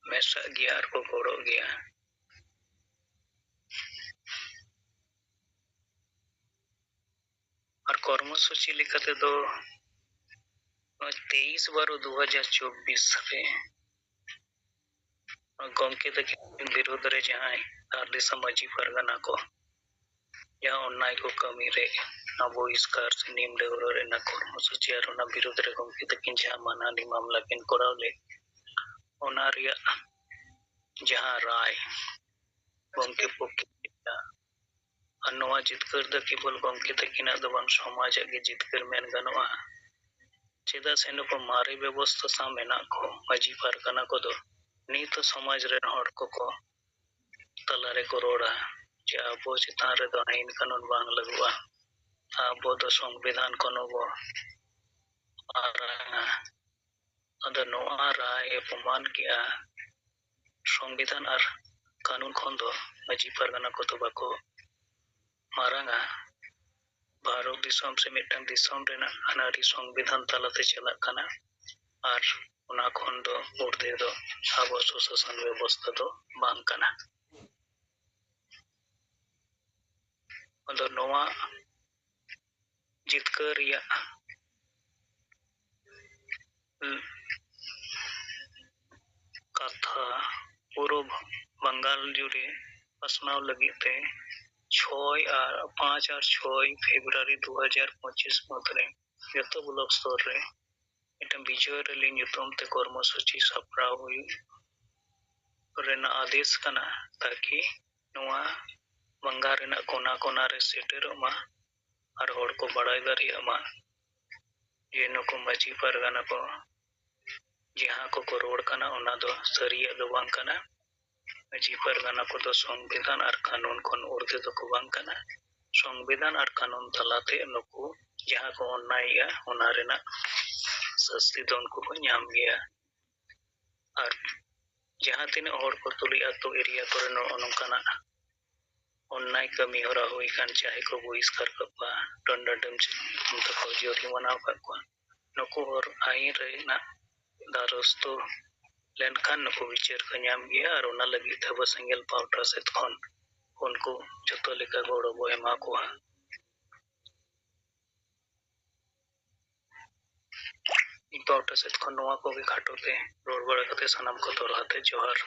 ᱢᱮᱥᱟᱜ ᱜᱮᱭᱟ ᱟᱨ ᱠᱚ ᱜᱚᱲᱚᱜ ᱜᱮᱭᱟ᱾ ᱟᱨ ᱠᱚᱨᱢᱚ ᱥᱩᱪᱤ ᱞᱮᱠᱟ ᱛᱮᱫᱚ ᱱᱚᱜᱼᱚᱭ ᱛᱮᱭᱤᱥ ᱵᱟᱨᱚ ᱫᱩ ᱦᱟᱡᱟᱨ ᱪᱚᱵᱵᱤᱥ ᱨᱮ ᱜᱚᱢᱠᱮ ᱛᱟᱹᱠᱤᱱ ᱵᱤᱨᱩᱫᱽ ᱨᱮ ᱡᱟᱦᱟᱸᱭ ᱫᱷᱟᱲ ᱫᱤᱥᱚᱢ ᱢᱟᱹᱡᱷᱤ ᱯᱟᱨᱜᱟᱱᱟ ᱠᱚ ᱡᱟᱦᱟᱸ ᱚᱱᱱᱟᱭ ᱠᱚ ᱠᱟᱹᱢᱤ ᱨᱮ ᱱᱚᱣᱟ ᱵᱚᱦᱤᱥᱠᱟᱨ ᱥᱮ ᱱᱤᱢ ᱰᱟᱹᱣᱨᱟᱹ ᱨᱮᱱᱟᱜ ᱠᱚᱨᱢᱚ ᱥᱩᱪᱤ ᱟᱨ ᱚᱱᱟ ᱵᱤᱨᱩᱫᱽ ᱨᱮ ᱜᱚᱢᱠᱮ ᱛᱟᱹᱠᱤᱱ ᱡᱟᱦᱟᱸ ᱢᱟᱱᱦᱟᱱᱤ ᱢᱟᱢᱞᱟ ᱠᱤᱱ ᱠᱚᱨᱟᱣ ᱞᱮᱫ, ᱚᱱᱟ ᱨᱮᱭᱟᱜ ᱡᱟᱦᱟᱸ ᱨᱟᱭ ᱜᱚᱢᱠᱮ ᱯᱚᱠᱠᱷᱮ ᱟᱨ ᱱᱚᱣᱟ ᱡᱤᱛᱠᱟᱹᱨ ᱫᱚ ᱠᱮᱵᱚᱞ ᱜᱚᱢᱠᱮ ᱛᱟᱹᱠᱤᱱᱟᱜ ᱫᱚ ᱵᱟᱝ, ᱥᱚᱢᱟᱡᱟᱜ ᱜᱮ ᱡᱤᱛᱠᱟᱹᱨ ᱢᱮᱱ ᱜᱟᱱᱚᱜᱼᱟ᱾ ᱪᱮᱫᱟᱜ ᱥᱮ ᱱᱩᱠᱩ ᱢᱟᱨᱮ ᱵᱮᱵᱚᱥᱛᱷᱟ ᱥᱟᱶ ᱢᱮᱱᱟᱜ ᱠᱚ ᱢᱟᱹᱡᱷᱤ ᱯᱟᱨᱜᱟᱱᱟ ᱠᱚᱫᱚ ᱱᱤᱛ ᱦᱚᱸ ᱥᱚᱢᱟᱡᱽ ᱨᱮᱱ ᱦᱚᱲ ᱠᱚᱠᱚ ᱛᱟᱞᱟ ᱨᱮᱠᱚ ᱨᱚᱲᱟ ᱡᱮ ᱟᱵᱚ ᱪᱮᱛᱟᱱ ᱨᱮᱫᱚ ᱟᱹᱭᱤᱱ ᱠᱟᱹᱱᱩᱱ ᱵᱟᱝ ᱞᱟᱹᱜᱩᱜᱼᱟ, ᱟᱵᱚ ᱫᱚ ᱥᱚᱝᱵᱤᱫᱷᱟᱱ ᱠᱷᱚᱱ ᱦᱚᱸᱵᱚ ᱢᱟᱨᱟᱝᱟ᱾ ᱟᱫᱚ ᱱᱚᱣᱟ ᱨᱟᱭ ᱮ ᱯᱨᱚᱢᱟᱱ ᱠᱮᱜᱼᱟ, ᱥᱚᱝᱵᱤᱫᱷᱟᱱ ᱟᱨ ᱠᱟᱹᱱᱩᱱ ᱠᱷᱚᱱ ᱫᱚ ᱢᱟᱹᱡᱷᱤ ᱯᱟᱨᱜᱟᱱᱟ ᱠᱚᱫᱚ ᱵᱟᱠᱚ ᱢᱟᱨᱟᱝᱟ᱾ ᱵᱷᱟᱨᱚᱛ ᱫᱤᱥᱚᱢ ᱥᱮ ᱢᱤᱫᱴᱟᱝ ᱫᱤᱥᱚᱢ ᱨᱮᱱᱟᱜ ᱟᱹᱱ ᱟᱹᱨᱤ ᱥᱚᱝᱵᱤᱫᱷᱟᱱ ᱛᱟᱞᱟᱛᱮ ᱪᱟᱞᱟᱜ ᱠᱟᱱᱟ ᱟᱨ ᱚᱱᱟ ᱠᱷᱚᱱ ᱫᱚ ᱩᱨᱫᱷᱮ ᱫᱚ ᱟᱵᱚ ᱥᱩᱥᱟᱥᱚᱱ ᱵᱮᱵᱚᱥᱛᱷᱟ ᱫᱚ ᱵᱟᱝ ᱠᱟᱱᱟ᱾ ᱟᱫᱚ ᱱᱚᱣᱟ ᱡᱤᱛᱠᱟᱹᱨ ᱨᱮᱭᱟᱜ ᱠᱟᱛᱷᱟ ᱯᱩᱨᱟᱹ ᱵᱟᱝᱜᱟᱞ ᱡᱩᱲᱮ ᱯᱟᱥᱱᱟᱣ ᱞᱟᱹᱜᱤᱫ ᱛᱮ ᱪᱷᱚᱭ ᱟᱨ ᱯᱟᱸᱪ ᱟᱨ ᱪᱷᱚᱭ ᱯᱷᱮᱵᱽᱨᱩᱣᱟᱨᱤ ᱫᱩ ᱦᱟᱡᱟᱨ ᱯᱚᱸᱪᱤᱥ ᱢᱩᱫᱽᱨᱮ ᱡᱚᱛᱚ ᱵᱞᱚᱠ ᱥᱛᱚᱨ ᱨᱮ ᱢᱤᱫᱴᱟᱝ ᱵᱤᱡᱚᱭ ᱨᱮᱞᱤ ᱧᱩᱛᱩᱢ ᱛᱮ ᱠᱚᱨᱢᱚ ᱥᱩᱪᱤ ᱥᱟᱯᱲᱟᱣ ᱦᱩᱭᱩᱜ ᱨᱮᱱᱟᱜ ᱟᱫᱮᱥ ᱠᱟᱱᱟ, ᱛᱟᱠᱤ ᱱᱚᱣᱟ ᱵᱟᱝᱜᱟᱞ ᱨᱮᱱᱟᱜ ᱠᱚᱱᱟ ᱠᱚᱱᱟ ᱨᱮ ᱥᱮᱴᱮᱨᱚᱜ ᱢᱟ ᱟᱨ ᱦᱚᱲ ᱠᱚ ᱵᱟᱲᱟᱭ ᱫᱟᱲᱮᱭᱟᱜ ᱢᱟ ᱡᱮ ᱱᱩᱠᱩ ᱢᱟᱹᱡᱷᱤ ᱯᱟᱨᱜᱟᱱᱟ ᱠᱚ ᱡᱟᱦᱟᱸ ᱠᱚᱠᱚ ᱨᱚᱲ ᱠᱟᱱᱟ ᱚᱱᱟ ᱫᱚ ᱥᱟᱹᱨᱤᱭᱟᱜ ᱫᱚ ᱵᱟᱝ ᱠᱟᱱᱟ᱾ ᱢᱟᱹᱡᱷᱤ ᱯᱟᱨᱜᱟᱱᱟ ᱠᱚᱫᱚ ᱥᱚᱝᱵᱤᱫᱷᱟᱱ ᱟᱨ ᱠᱟᱹᱱᱩᱱ ᱠᱷᱚᱱ ᱩᱨᱫᱷᱮ ᱫᱚᱠᱚ ᱵᱟᱝ ᱠᱟᱱᱟ᱾ ᱥᱚᱝᱵᱤᱫᱷᱟᱱ ᱟᱨ ᱠᱟᱹᱱᱩᱱ ᱛᱟᱞᱟᱛᱮ ᱱᱩᱠᱩ ᱡᱟᱦᱟᱸ ᱠᱚ ᱚᱱᱱᱟᱭᱮᱜᱼᱟ ᱚᱱᱟ ᱨᱮᱱᱟᱜ ᱥᱟᱹᱥᱛᱤ ᱫᱚ ᱩᱱᱠᱩ ᱠᱚ ᱧᱟᱢ ᱜᱮᱭᱟ᱾ ᱟᱨ ᱡᱟᱦᱟᱸ ᱛᱤᱱᱟᱹᱜ ᱦᱚᱲ ᱠᱚ ᱛᱩᱞᱩᱡ ᱟᱹᱛᱩ ᱮᱨᱤᱭᱟ ᱠᱚᱨᱮ ᱱᱚᱜᱼᱚ ᱱᱚᱝᱠᱟᱱᱟᱜ ᱚᱱᱱᱟᱭ ᱠᱟᱹᱢᱤ ᱦᱚᱨᱟ ᱦᱩᱭ ᱠᱟᱱ, ᱪᱟᱦᱮ ᱠᱚ ᱵᱚᱦᱤᱥᱠᱟᱨ ᱠᱟᱜ ᱠᱚᱣᱟ, ᱰᱟᱹᱱ ᱰᱟᱹᱰᱩᱢ ᱛᱟᱠᱚ ᱡᱩᱨᱤᱢᱟᱱᱟ ᱟᱠᱟᱫ ᱠᱚᱣᱟ, ᱱᱩᱠᱩ ᱦᱚᱲ ᱟᱹᱭᱤᱱ ᱨᱮᱱᱟᱜ ᱫᱟᱨᱚᱥᱛᱚ ᱞᱮᱱᱠᱷᱟᱱ ᱱᱩᱠᱩ ᱵᱤᱪᱟᱹᱨ ᱠᱚ ᱧᱟᱢ ᱜᱮᱭᱟ ᱟᱨ ᱚᱱᱟ ᱞᱟᱹᱜᱤᱫ ᱛᱮ ᱟᱵᱚ ᱥᱮᱸᱜᱮᱞ ᱯᱟᱣᱴᱟ ᱥᱮᱫ ᱠᱷᱚᱱ ᱩᱱᱠᱩ ᱡᱚᱛᱚ ᱞᱮᱠᱟ ᱜᱚᱲᱚ ᱵᱚ ᱮᱢᱟ ᱠᱚᱣᱟ᱾ ᱤᱧ ᱯᱟᱦᱴᱟ ᱥᱮᱫ ᱠᱷᱚᱱ ᱱᱚᱣᱟ ᱠᱚᱜᱮ ᱠᱷᱟᱴᱚ ᱛᱮ ᱨᱚᱲ ᱵᱟᱲᱟ ᱠᱟᱛᱮ ᱥᱟᱱᱟᱢ ᱠᱚ ᱫᱚᱦᱲᱟ ᱛᱮ ᱡᱚᱦᱟᱨ᱾